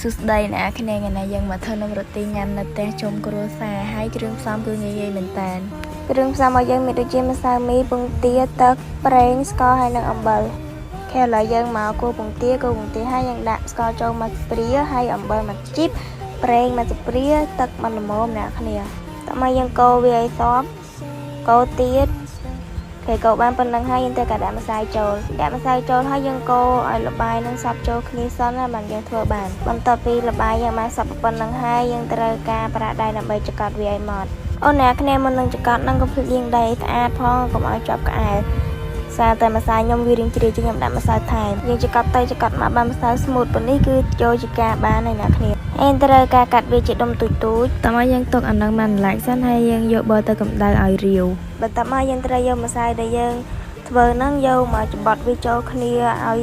សួស្តីអ្នកគ្នាថ្ងៃនេះយើងមកធ្វើនំរ៉ូទីញ៉ាំនៅផ្ទះជុំគ្រួសារហើយគ្រឿងផ្សំគឺងាយៗមែនតើ គ្រឿងផ្សំរបស់យើងមានដូចជាម្សៅមីពងទាទឹកប្រេងស្ករហើយនិងអំបិលខេឥឡូវយើងមកគោះពងទាគោះពងទាហើយយើងដាក់ស្ករចូលមួយស្ព្រាហើយអំបិលមួយជីបប្រេងមួយស្ព្រាទឹកមួយល្មមអ្នកគ្នាតោះមកយើងកូរវាឲ្យសព្វកូរទៀតគេកូរបានប៉ុណ្្នឹងហើយយើងត្រូវការដាក់ម្សៅចូលដាក់ម្សៅចូលហើយយើងកូរឲ្យល្បាយនឹងសព្វចូលគ្នាសិនណាបានយើងធ្វើបានបន្ទាប់ពីល្បាយយើងបានសព្វប៉ុណ្្នឹងហើយយើងត្រូវការប្រើដៃដើម្បីចង្កត់វាឲ្យម៉ត់អូនអ្នកគ្នាមុននឹងចង្កត់នឹងកុំភ្លេចលាងដៃស្អាតផងកុំឲ្យជាប់ក្អែលសារតែម្សៅខ្ញុំវារៀងជ្រាយជាងខ្ញុំដាក់ម្សៅថែមយើងចង្កត់ទៅចង្កត់មកបានម្សៅ smooth ប៉ុណ្នេះគឺចូលជាការបានហើយអ្នកគ្នាហើយត្រូវការកាត់វាជាដុំទូចទូច តោះមកយើងទុកអានឹងបានឡែកសិនហើយយើងយកប័រទៅកម្ដៅឲ្យរាវ បន្ទាប់មកយើងត្រូវយកម្សៅដែលយើងធ្វើហ្នឹងយកមកច្បត់វាចូលគ្នាឲ្យ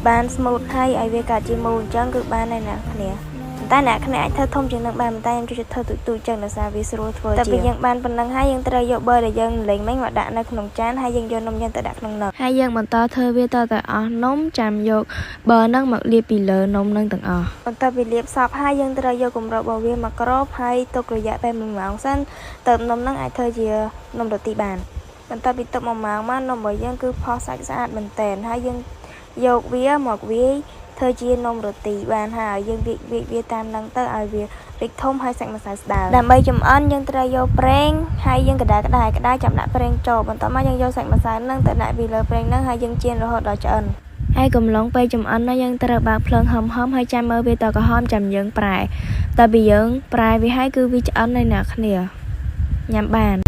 បាន smooth ហើយឲ្យវាកាត់ជាមូលអញ្ចឹងគឺបានហើយអ្នកគ្នាតែអ្នកគ្នាអាចធ្វើធំជាងនឹងបានតែខ្ញុំចូលចិត្តធ្វើទូចទូចចឹងដោយសារវាស្រួលធ្វើជាតែពេលយើងបានប៉ុណ្្នឹងហើយយើងត្រូវយកប័រដែលយើងលេងមិញមកដាក់នៅក្នុងចានហើយយើងយកនំយើងទៅដាក់ក្នុងនោះ ហើយយើងបន្តធ្វើវាតតែអស់នំចាំយកប័រហ្នឹងមកលាបពីលើនំហ្នឹងទាំងអស់ បន្ទាប់ពីលាបសព្វហើយយើងត្រូវយកគម្របរបស់វាមកគ្របហើយទុករយៈពេល1ម៉ោងសិនទៅនំហ្នឹងអាចធ្វើជានំរ៉ូទីបានបន្ទាប់ពីទុក1ម៉ោងមកនំរបស់យើងគឺផុសសាច់ស្អាតមែនទែនហើយយើងយកវាមកវាយធ្វើជានំរ៉ូទីបានហើយយើងវាយវាយវាតាមហ្នឹងទៅឲ្យវារីកធំហើយសាច់ម្សៅស្ដើងដើម្បីចម្អិនយើងត្រូវយកប្រេងហើយយើងក្តៅក្តៅក្តៅចាំដាក់ប្រេងចូលបន្ទាប់មកយើងយកសាច់ម្សៅហ្នឹងទៅដាក់ពីលើប្រេងហ្នឹងហើយយើងចៀនរហូតដល់ឆ្អិន ហើយកំឡុងពេលចម្អិននោះយើងត្រូវបើកភ្លើងហឹមហឹមហើយចាំមើលវាតក្រហមចាំយើងប្រែតើពីយើងប្រែវាហើយគឺវាឆ្អិនហើយអ្នកគ្នាញ៉ាំបាន។